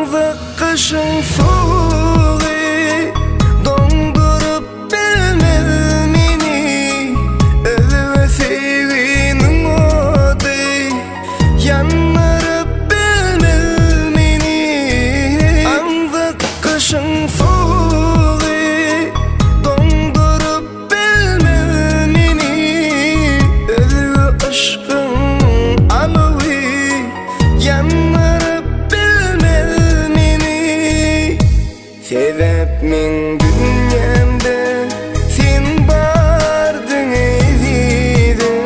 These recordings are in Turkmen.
Aňzak gyşyň sowugy Doňduryp bilmez meni Özge söýginiň ody Ýandyryp bilmez meni Aňzak gyşyň sowugy Doňduryp bilmez meni Özge yşkyň alowy Ýandyryp bilmez meni Sebäp meň dünýämde sen bardyň ezizim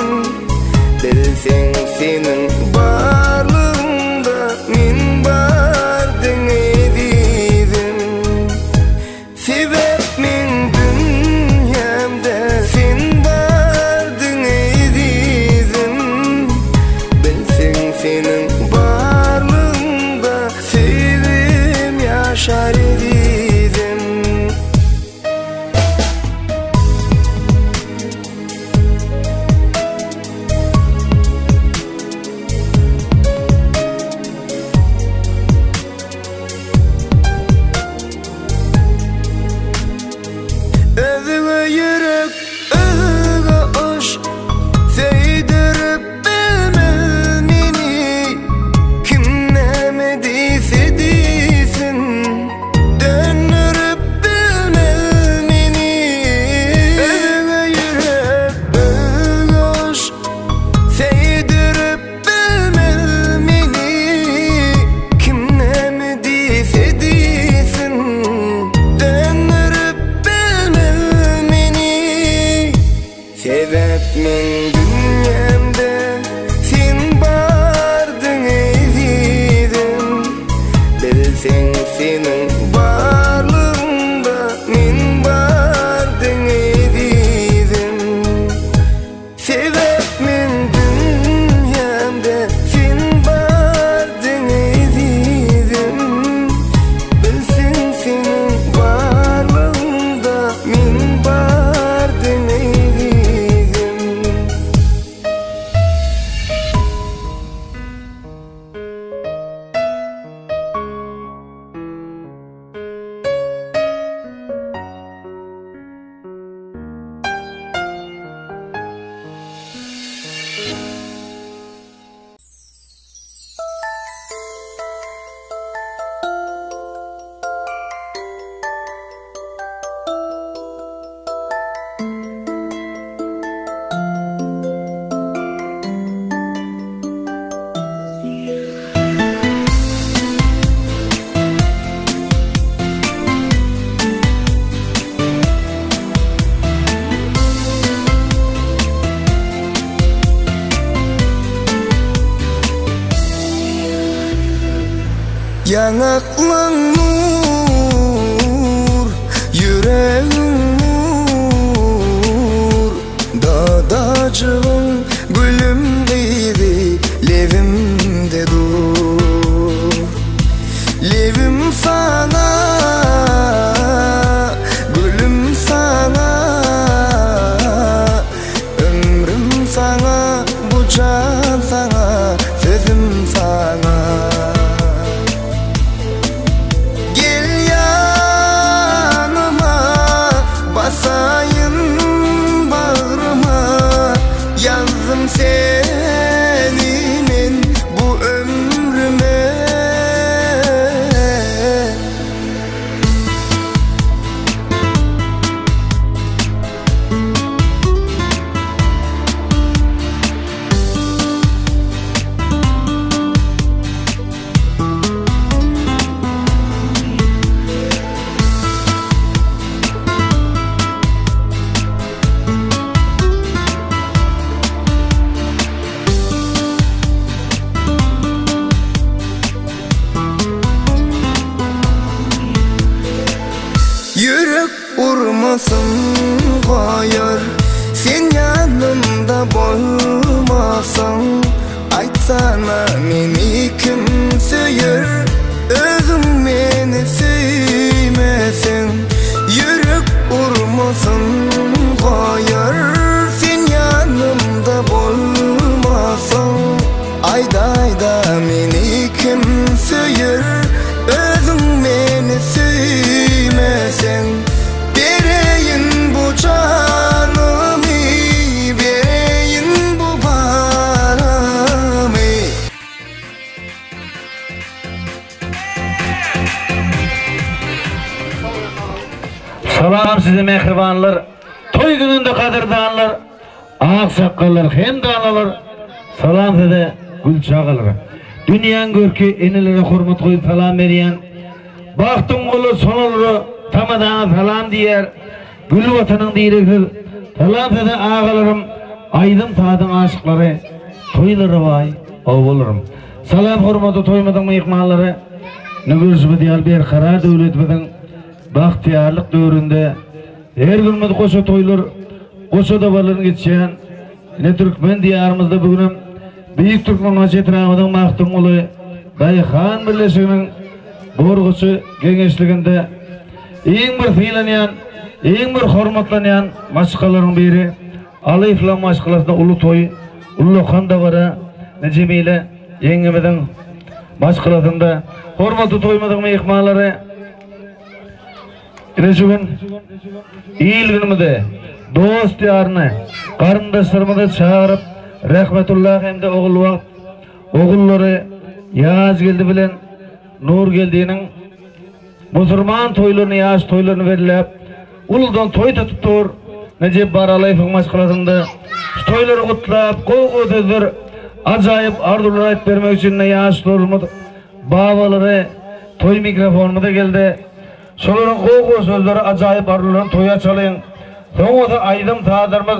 Bilseň seniň barlygyňda men bardyň ezizim Sebäp meň dünýämde sen bardyň ezizim Bilseň seniň barlygyňda söýgim ýaşar ezizim. Özge ýürek, özge yşk Söýdürip bilmez meni Kim näme diýse diýsin Döndürip bilmez meni Özge ýürek, özge yşk Söýdürip bilmez meni Kim näme diýse diýsin Döndürip bilmez meni Sebäp meň dünýämde sen bardyň ezizim Bilseň seniň barlygyňda men bardyň ezizim Sebäp meň dünýämde sen bardyň ezizim Bilseň seniň barlygyňda men bardyň ezizim. Ýaňaklaň nur, ýüregiň nur, Dadajygym, gülüm gyzy lebimde dur. Lebim saňa, gülüm saňa, Ömrüm saňa, bu jan saňa, sözüm saňa. Gel ýanyma, basaýyn bagryma, Ýazdym seni men bu ömrüme. Ýürek urmasyn goýar Sen ýanymda bolmasaň Aýtsana meni kim söýer Özüň meni söýmeseň Ýürek urmasyn goýar Sen ýanymda bolmasaň Aýdaýda meni kim söýer. Özüň meni söýmeseň Bereýin bu janymy Bereýin bu barymy. Salam size mähribanlar, Toý gününde gadyrdanlar, Ak sakgallar hem danalar, Salam size gül çagalar. Dünýäň görki enelere hormat goýup salam berýän, Bagtyň guly sonalara tamadaňa salam diýýär, Gül watanyň diregsiz, Salam size agalarym, Aýdym sazyň aşyklary, Toýlara baý obalarym. Salam hormatly toýumyzyň myhmanlary, Nöwrüzimiz ýaly berkarar döwletimiziň bagtyýarlyk döwründe her günümiz goşa toýlar, goşa dabaralar geçýän ine türkmen diýarymyzda bu günem Beýik Türkmenbaşy etrabymyzyň Magtymguly daýhan birleşiginiň Gorguçy geňeşliginde iň bir sylanýan, iň bir hormatlanýan maşgalalaryň biri Alyýewlaryň maşgalasynda uly toý, ullakan dabara Jemile ýeňňemiziň maşgalasynda hormatly toýumyzyň myhmanlary ine şu gün il günümizi, dost-ýaryny, garyndaşlarymyzy çagyryp Rahmetullah hem-de Ogulbagt ogullary Ýazgeldi bilen Nurgeldiniň musurman toýlaryny, ýaş toýlaryny belläp, uludan toý tutup dur. Jebbar Alyýewiň maşgalasynda şu toýlary gutlap, gowy-gowy sözler, ajaýyp arzuwlar aýdyp bermek üçin ýaşularymyz, babalary toý mikrofonymyza geldi. Şolaryň gowy-gowy sözleri, ajaýyp arzuwlaryny toýa açalyň. Soň bolsa aýdym-sazlarymyz,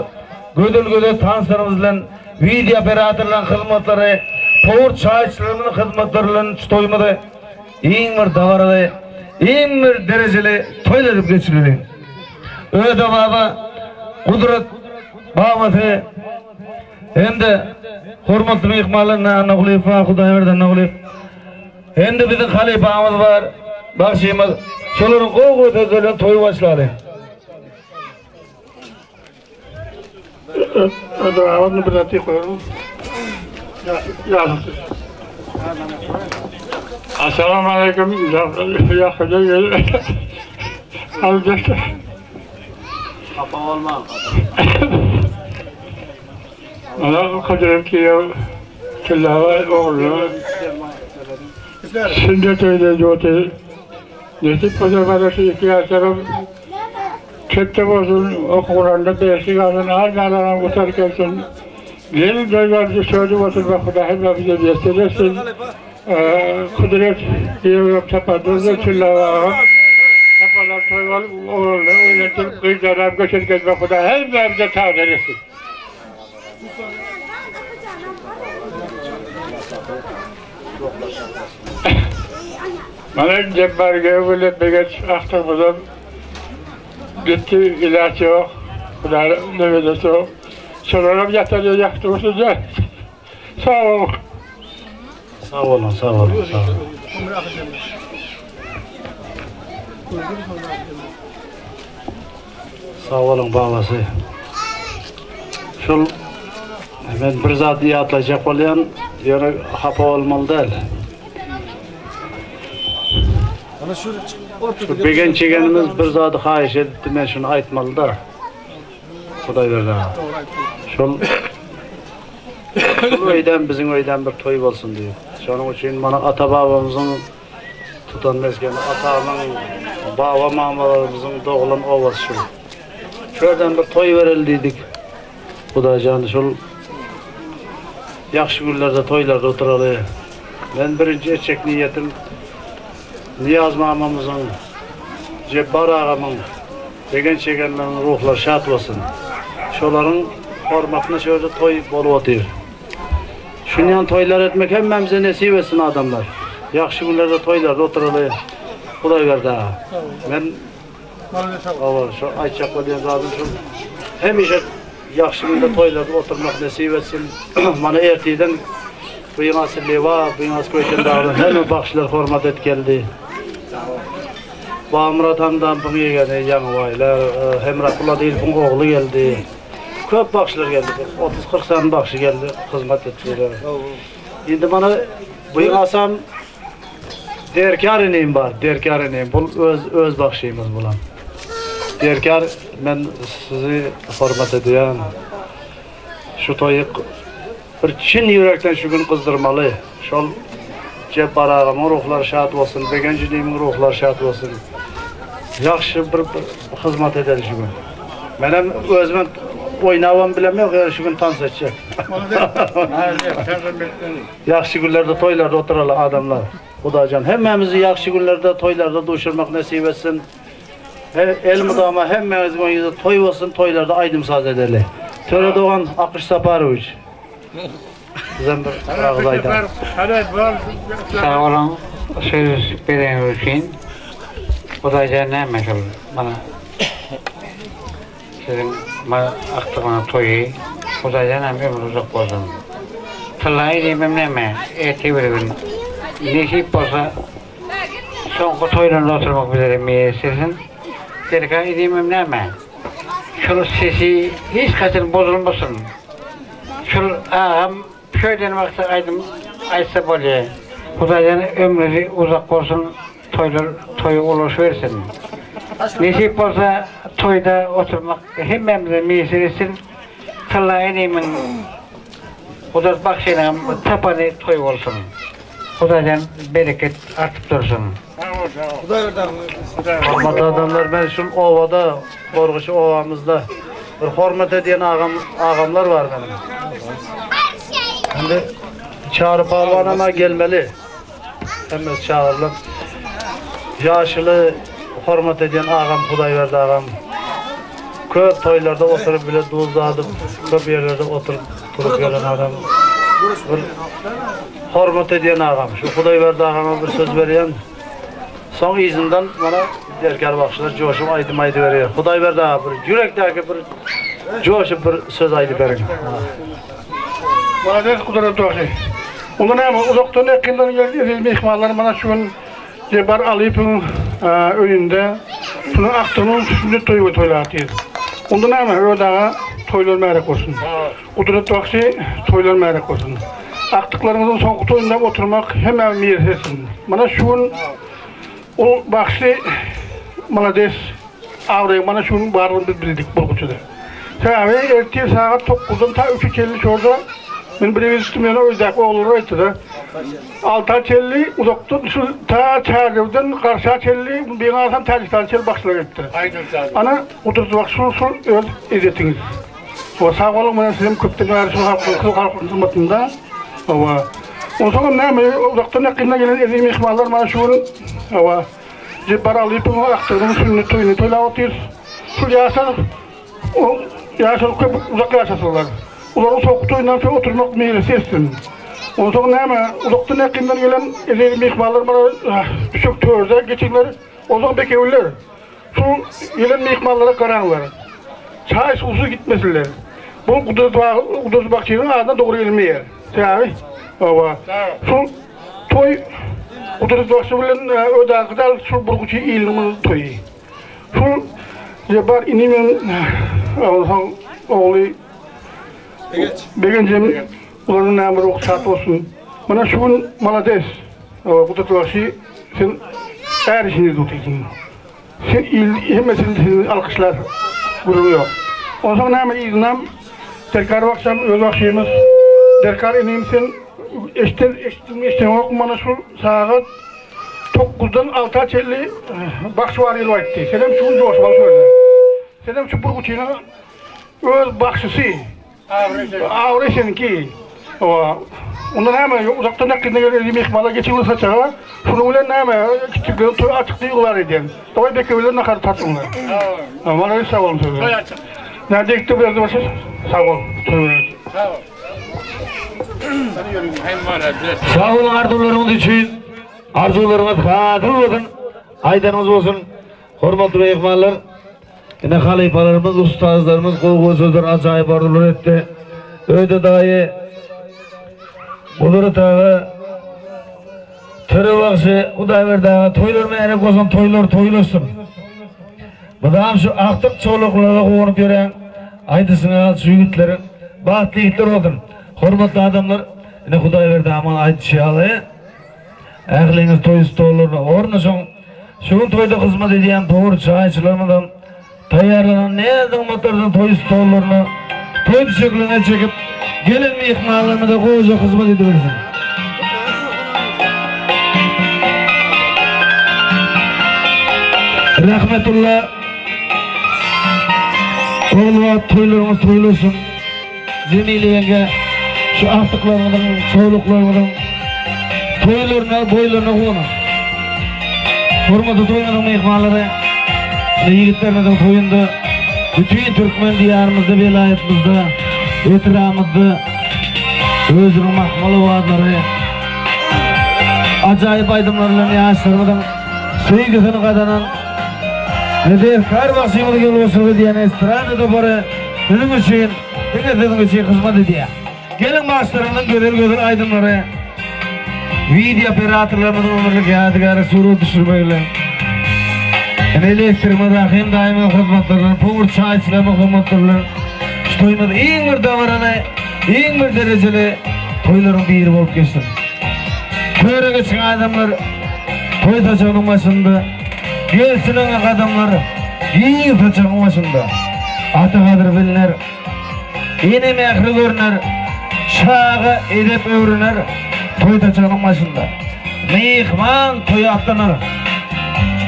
gözel-gözel tanslarymyz bilen, wideo operatorlaryň hyzmatlary, powur çaýçylarymyzyň hyzmatlary bilen şu toýumyzy iň bir dabaraly, iň bir derejeli toý edip geçireliň. Öde baba, Gudrat babasy hem-de hormatly myhmanlar Annagulyýew bar, Hudaýberdi Annagulyýew. Hem-de biziň halypamyz bar, bagşymyz. Şolaryň gowy-gowy sözleri bilen toýy başlaly. Assalamu aleýkum. Hapa bolmaň. Ana Kudret giýew Tüllabay oglunyň sünnet öýlenip otyr. Nesip bolsa bana şu iki ýaşlaram ketde bolsun, okuwlarynda beşlik alsyn, az-azdanam gutaryp gelsin. Gelin doýman söýlüp oturmak Hudaý hemmämize miýesser etsin. Kudret giýewem tapandyr-da Tüllabay agam. Tapanlar toý bolup, oglanlary öýlendirip, gyzlaram göçürip gelmek Hudaý hemmämize tagdyr etsin. Mana Jebbar gew bilen Begenç agtygymyzam gitdi, ilaç ýok. Hudaý nöbedesi ýok. Şolaram ýatan ýeri ýakdy bolsun da. Sag boluň. Sag boluň, sag boluň, sag boluň. Sag boluň babasy. Şol men bir zady ýatlajak bolýan, ýöne hapa bolmaly däl. Şu begen çegenimiz bir zady haýyş edipdi, men şuny aýtmaly-da. Hudaýberdi aga. Şol şol öýden biziň öýden bir toý bolsun diýip. Şonuň üçin mana ata-babamyzyň Tutan mesgeni atamyň, baba mamalarymyzyň doglan obasy şul. Şu ýerden bir toý bereli diýdik. Hudaýjan şul ýagşy günlerde toýlarda oturaly. Men birinji etjek niýetim Nyýaz mamamyzyň, Jebbar agamyň, Begenç ýegenleriň ruhlary şat bolsun. Şolaryň hormatyna şu ýerde toý bolup otyr. Şunýan toýlar etmek hemmämize nesip etsin adamlar. Ýagşy günlerde toýlarda oturaly. Hudaýberdi aga. Men Hawa, şu aýtjak bolýan zadym şu. Hemişe ýagşy günde toýlarda oturmak nesip etsin. Mana ertirden bu ýyňasy Lebap, bu ýyňasy Köýtendagydan hemme bagşylar hormat et geldi. Bagmyrat Hamdamowyň ýegeni Ýaňybaýlar, Hemra Kuladilowň ogly geldi. Köp bagşylar geldi. Bir 30-40 sany bagşy geldi, hyzmat etdiler. Indi mana bu ýyňasam. Derkar inim bar, Derkar inim. Bul öz öz bagşymyz bulam. Derkar men sizi hormat edýän. Şu toýy bir çyn ýürekden şu gün gyzdyrmaly. Şol Jepbar agamyň ruhlary şat bolsun, Begenç inimiň ruhlary şat bolsun. Ýagşy bir hyzmat edeli şu gün. Menem özümem oýnabam bilemok, ýöne şu gün tans etjek. Ýagşy günlerde toýlarda oturaly adamlar. Hudaýjan hemmämizi ýagşy günlerde toýlarda duşurmak nesip etsin. Elmydama hemmäňiziň öňüňizde toý bolsun, toýlarda aýdym-saz edeli. Töre dogan Akyş Saparowiç. Sizem bir agyz aýdaň. Sag boluň söz bereniňiz üçin. Hudaýjan näme şol mana siziň akdygyňyz toýy Hudaýjan hem ömri uzak bolsun. Tyllaýy diýmem näme ertir bir gün nesip bolsa Soňky toýlarda oturmak bizere miýesser etsin. Dergah edemem näme? Şul sesi hiç haçan bozulmasyn. Şul agam şöýden wagty aýdym aýtsa bolýa. Hudaýjan ömrüzi uzak bolsun toýlar toýa ulaşybersin. Nesip bolsa toýda oturmak hemmämize miýesser etsin. Tylla enemiň Gudrat bagşynyňam tapany toý bolsun. Hudaýdan bereket artyp dursun. Hormatly adamlar men şul obada Gorguçy obamyzda bir hormat edýän agam agamlar bar meniň. Indi Çary palwanam gelmeli. Hemmesi çagyrylyp ýaşuly hormat edýän agam Hudaýberdi agam köp toýlarda oturyp bile duz dadyp köp ýerlerde oturyp turup gelen adam. Bir Hormat edýän agam, şu Hudaýberdi agama bir söz berýän. Soň yzyndan mana Derkar bagşylar joşup aýdym aýdyberýär. Hudaýberdi aga bir ýürekdäki bir joşup bir söz aýdyp beriň. Malades Gudrat dogry. Onda näme uzakdan ýakyndan gelen eziz myhmanlar mana şu gün Jebbar Alypowyň öýünde şunuň akdygynyň sünnet toýy toýlap diýdi. Onda näme Öwez aga toýlar märek bolsun. Gudrat bagşy toýlar märek bolsun. Agtyklaryňyzyň soňky toýunda oturmak hemmämiz miýesser etsin. Mana şu gün ol bagşy malades abraýy mana şu gün barlygyny biz bildik bolguçyda. Sebäbi ertir sagat tokuzdan ta üçe çenli şorda men bir ýere gitdim ýöne öýdäki oglanlar aýtdyda. Alta çenli uzakdan şu ta Çärjewden Garşa çenli beň alsam Täjigistana çenli bagşylar gelipdir. Ana Gudrat bagşy şul şul öz ezzetiňiz. Hawa sag boluň men sizem köpden bäri şu halkyň şu halkyň hyzmatynda. Hawa. Onsoňam näme uzakdan ýakyndan gelen eziz myhmanlar mana şu gün hawa Jepbar Alypowyň akdygynyň sünnet toýuny toýlap otyrys. Şul ýaşlar o ýaşlar köp uzak ýaşasynlar. Olaryň soňky toýundan soň oturmak meýlisi etsin. Onsoň näme uzakdan ýakyndan gelen eziz myhmanlar mana düşek törde geçiňler. Onsoň bekewüller. Şu gelen myhmanlara garaňlar. Çaý suwsuz gitmesinler. Bu Gudrat Gudrat bagşynyň adyna dogry gelmeýär. Sebäbi hawa. Şu toý Gudrat bagşy bilen Ödäki dal şu burguçy iliniň toýy. Şu Jebbar inimem onsoň ogly Begenjem olaryň näme ruhy şat bolsun. Mana şu gün malades. Gudrat bagşy sen är işini edip otyrsyň. Sen il hemmesini sizi alkyşlar gürrüň ýok. Onsoň näme yzynam Derkar bagşam öz bagşymyz. Derkar inim sen eşden eşitdiňmi eşdeňokmy mana şu sagat tokuzdan alta çenli bagşy bar gelip aýtdy. Senem şu gün joşup al şöyle. Senem şu burguçynyň öz bagşysy. Awry seniňki. Hawa. Onda näme, uzakdan ýakyndan gelen myhmanlar geçiň saçaga. Şunuň bilen näme, kiçikleriň toýy açyk diýip yglan edýän. Dawaý beke bilen nahar tartyňlar. Malades sag boluň size. Toý açyk. Näme degdi bu ýerde başa? Sag bol. Toý Sag bol. Sag boluň arzuwlaryňyz üçin. Arzuwlaryňyz hasyl bolsun. Aýdanyňyz bolsun. Hormatly myhmanlar. Ine halypalarymyz, ustazlarymyz gowy-gowy sözler, ajaýyp arzuwlar etdi. Öde daýy, Gudrat aga, Töre bagşy, Hudaýberdi aga toýlar märek bolsun, toýlar toýlasyn. Mydam şu agtyk çoluklara guwanyp ýören aýdyşyňa şu ýigitleriň bagtly ýigitler bolsun. Hormatly adamlar, ine Hudaýberdi agamyň aýdyşy ýaly. Ähliňiz toý stollaryna ornaşyň. Şu gün toýda hyzmat edýän dogry çaýçylarymyzam taýýarlanan näz-nygmatlardan toý stollaryna, toý düşeklerine çekip, gelen myhmanlarymyza gowuja hyzmat edibersin. Rahmetulla Ogulbagt toýlaryňyz toýlasyn. Jemile ýeňňe şu agtyklaryňyzyň, çowluklaryňyzyň toýlaryna, boýlaryna guwanyň. Hormatly toýumyzyň myhmanlary, ine ýigitlerimiziň toýunda bütin türkmen diýarymyzda, welaýatymyzda, etrabymyzda özüniň mahmal owazlary, ajaýyp aýdymlary bilen ýaşlarymyzyň söýgüsini gazanan Nezerkar bagşymyz ýolbaşçylyk edýän estrada topary Siziň üçin, diňe siziň üçin hyzmat edýär. Geliň bagşylarymyzyň gözel-gözel aýdymlary wideo operatorlarymyzyň ömürlik ýadygäri surat düşürmegi bilen ine elektrigimiz Rahym daýymyň hyzmatlary bilen, powur çaýçylarymyň hyzmatlary bilen şu toýumyz iň bir dabaraly, iň bir derejeli toýlaryň biri bolup geçsin. Töre geçiň adamlar toý saçagynyň başynda. Gelsin öňe gadamlar, giň saçagyň başynda. Ata gadyry bilner, ene mähri görner, çaga edep öwrener toý saçagynyň başynda. Myhman toýa atlanar,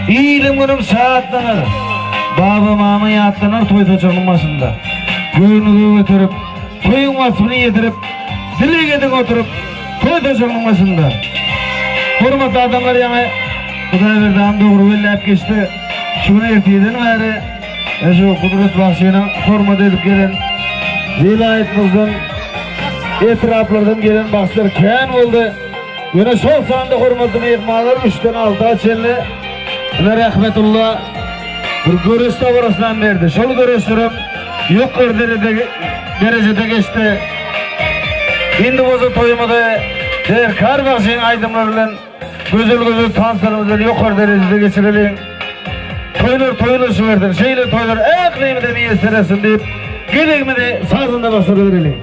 ilim-günüm şatlanar, baba-mama ýatlanar toý saçagynyň başynda. Göwnüňi göterip, toýuň waspyny ýetirip, dileg ediň oturyp, Toý saçagynyň başynda. Hormatly adamlar ýaňy Hudaýberdi agam dogry belläp geçdi. Şu gün ertirden bäri şu Gudrat bagşyny hormat edip gelen welaýatymyzdan, etraplardan gelen bagşylar kän boldy. Ýöne şol sanda hormatly myhmanlar üçden alta çenli ine Rahmetulla bir göreş dabarasynam berdi. Şol göreşlerem ýokary derejede geçdi. Indi bolsa toýumyzy Derkar bagşyň aýdymlary bilen gözel-gözel tanslarymyz bilen ýokary derejede geçireliň. Toýlar toýlaşybersin, şeýle toýlar ählimize miýesser etsin diýip, gezegimizi sazanda bagşylara bereliň.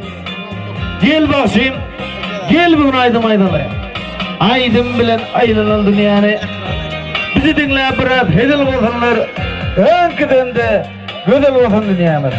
Gel bagşym, gel bu gün aýdym aýdaly. Aýdym bilen aýlanaly dünýäni. Bizi diňläp biraz hezil bolsunlar, öňküden-de Gözel bolsun dünýämiz.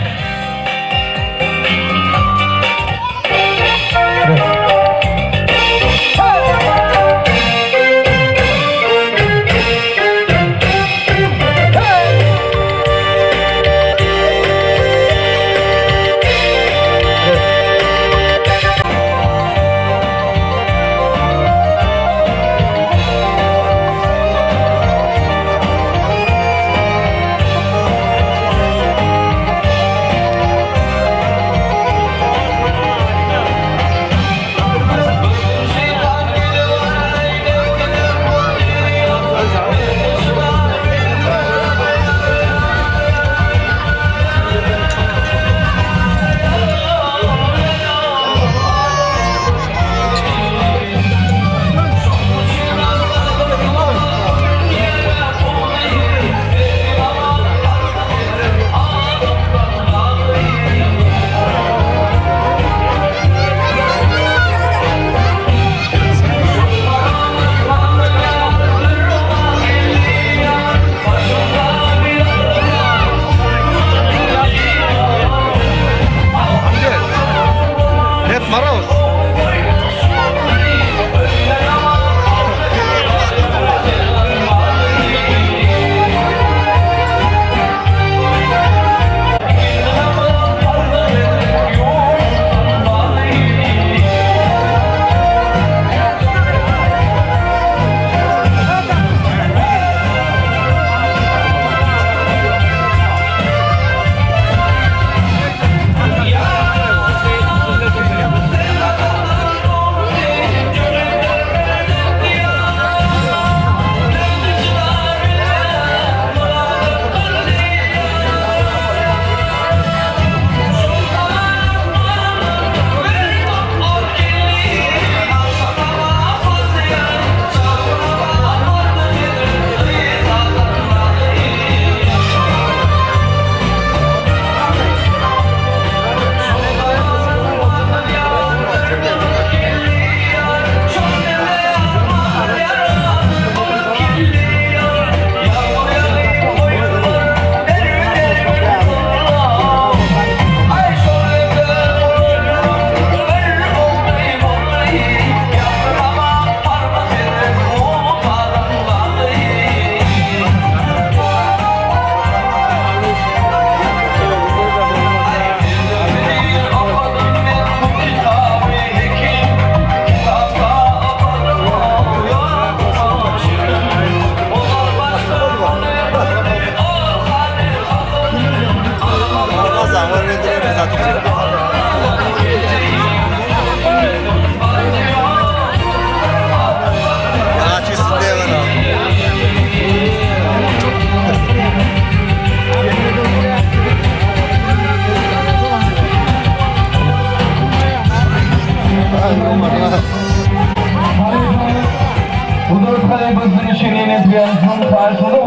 Gudrat halypasynyň şenini etýän haýsyny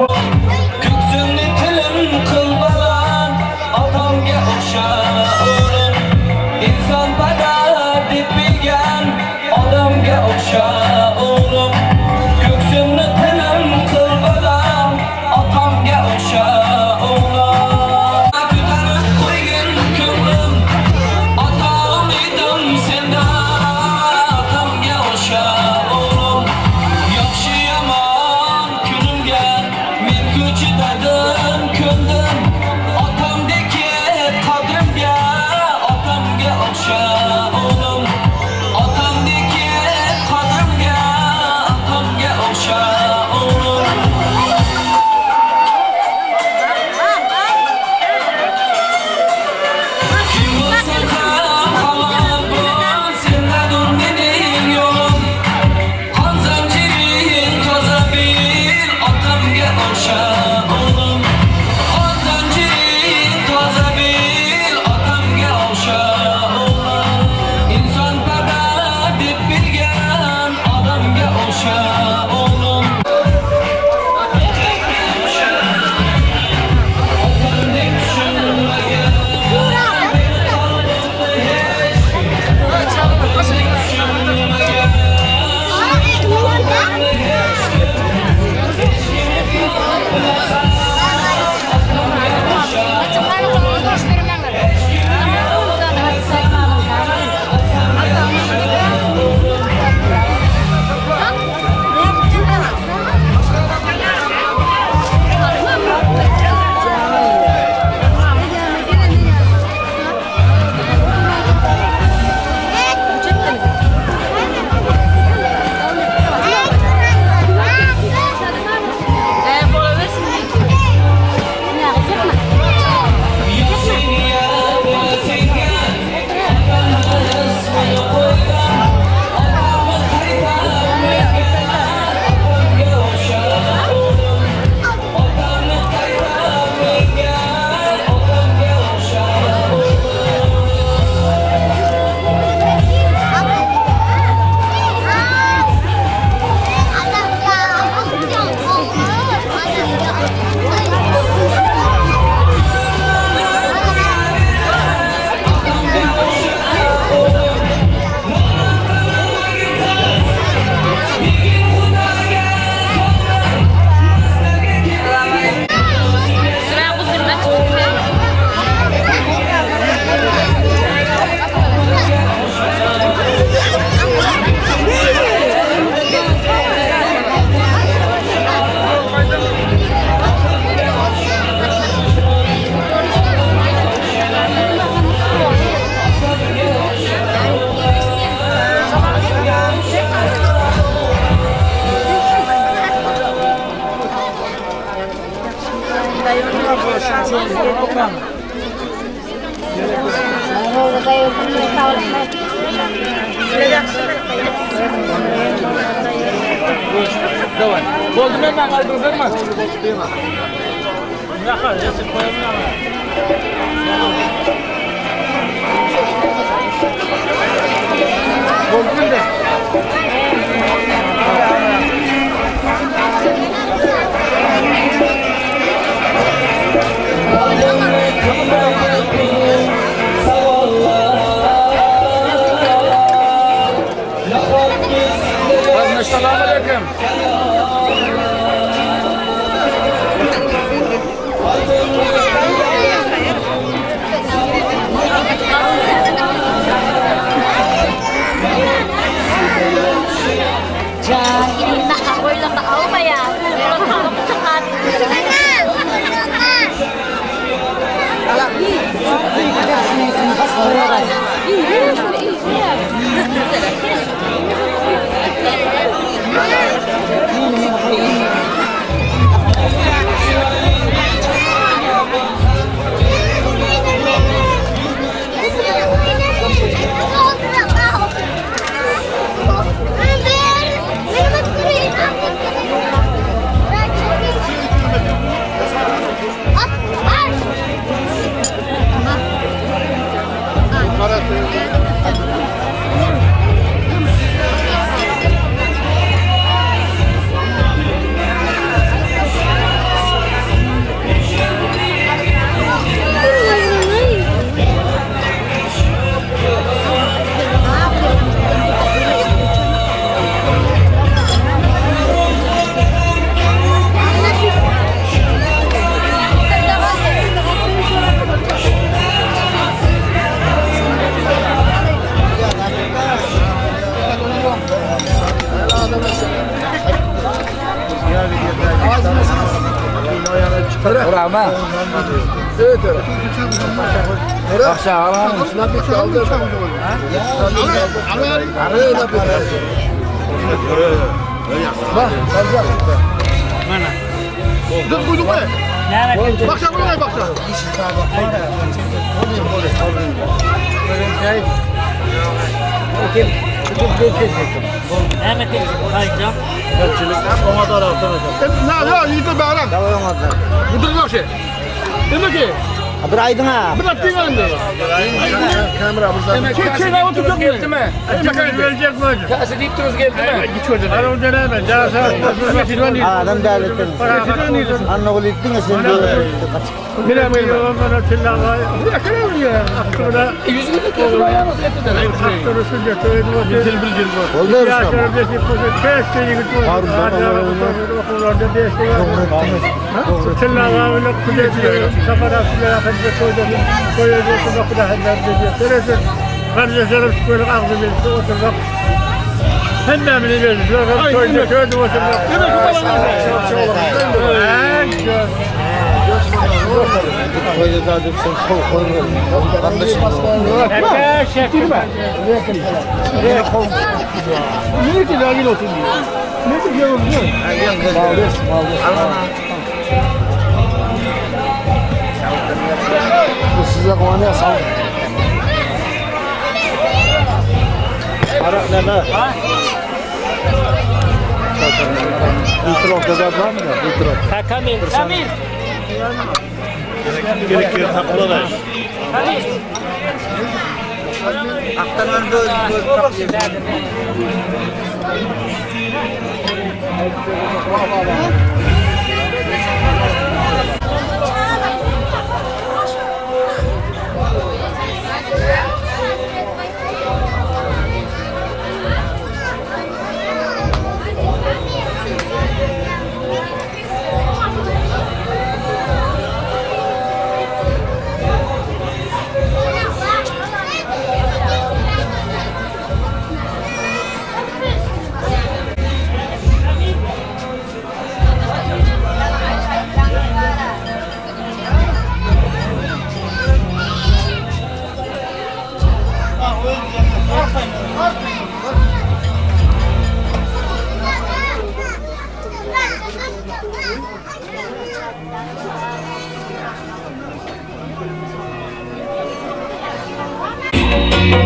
Köksümni tilim kyl balam, Atamga o'xsha o'g'lim. Inson padar deb bilgan, Odamga o'xsha o'g'lim. Ko'ksimni tilim qil balam, Otamga o'xsha o'g'lim. Ko'tarib qo'ygin ko'nglim, Otam edim sendan, Otamga o'xsha o'g'lim. Yaxshi yomon kunimga men ko'chidadim ko'ndim. Otamdek qadrimga, otamga o'xsha o'g'lim. Otamdek qadrimga, otamga o'xsha o'g'lim. Kim bo'lsang ham halol bo'l, sendadir mening yo'lim. Qon zanjiring toza bil, otamga o'xsha o'g'lim. Qon zanjiring toza bil, otamga o'xsha o'g'lim. Inson padar deb bilgan, odamga o'xsha o'g'lim. Otamdek tushunmagan, Bravo. Evet öyle. Bir aydın ha. Bir Adam devletten. Anne oğlu ettin sen de. Oldu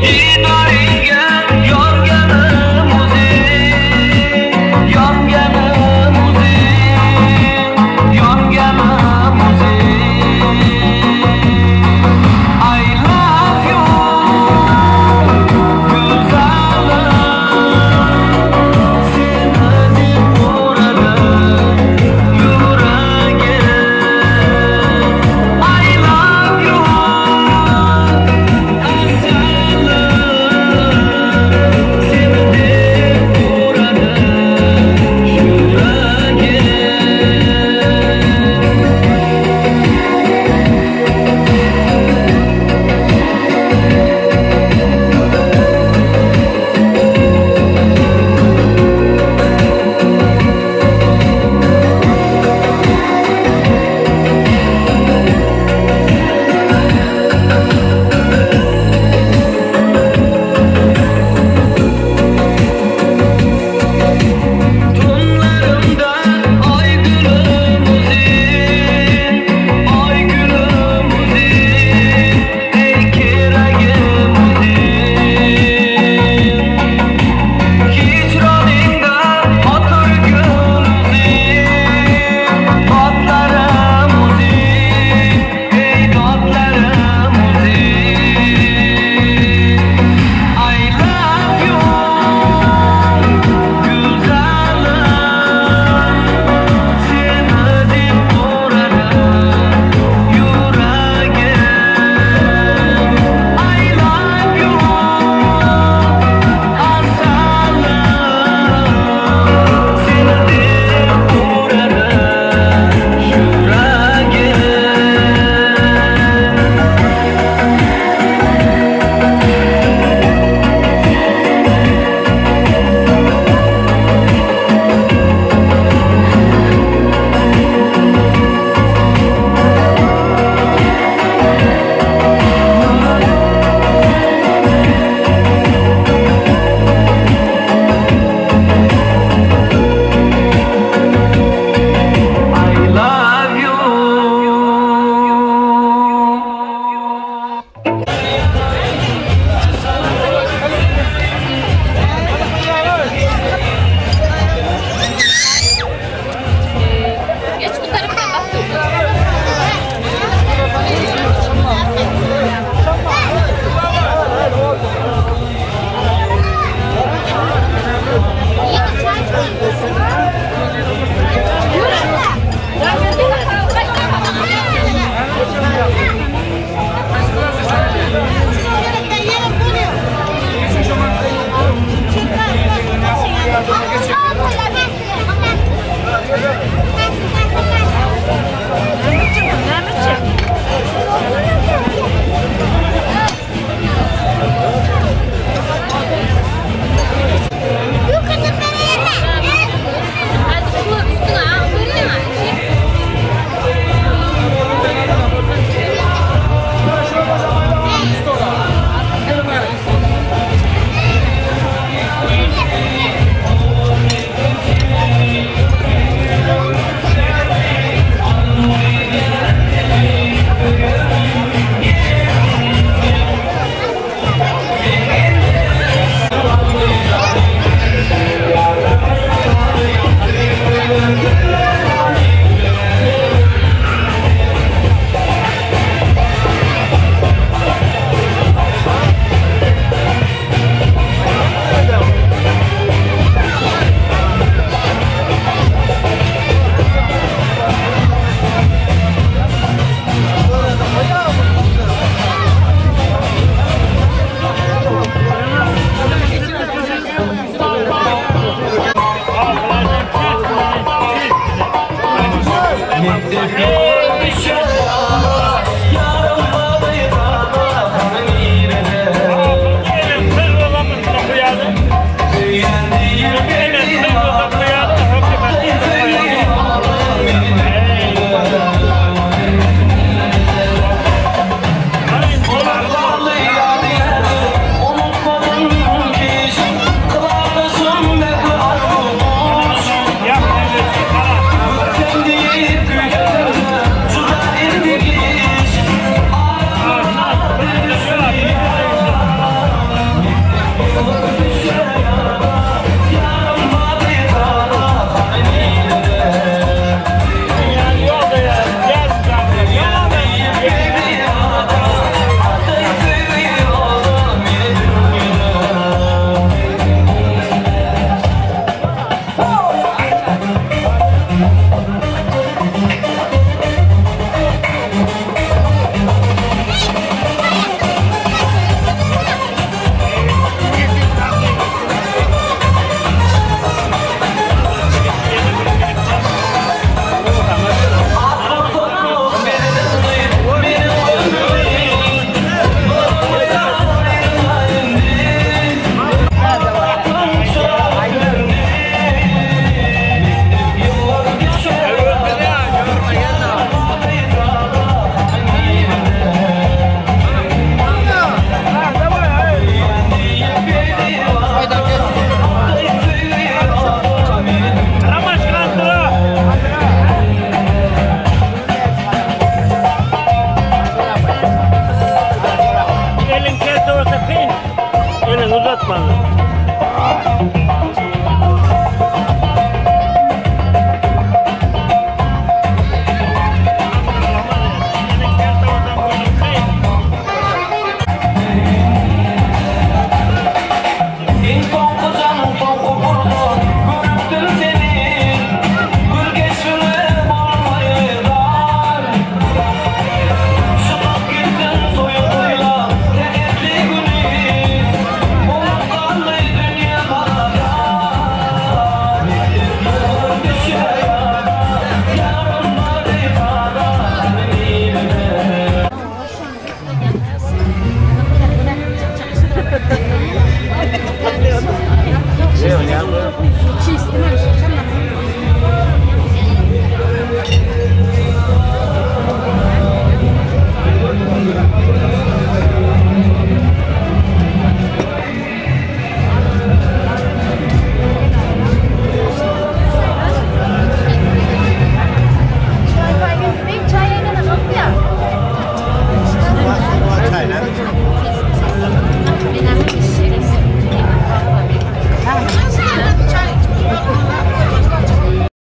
İnan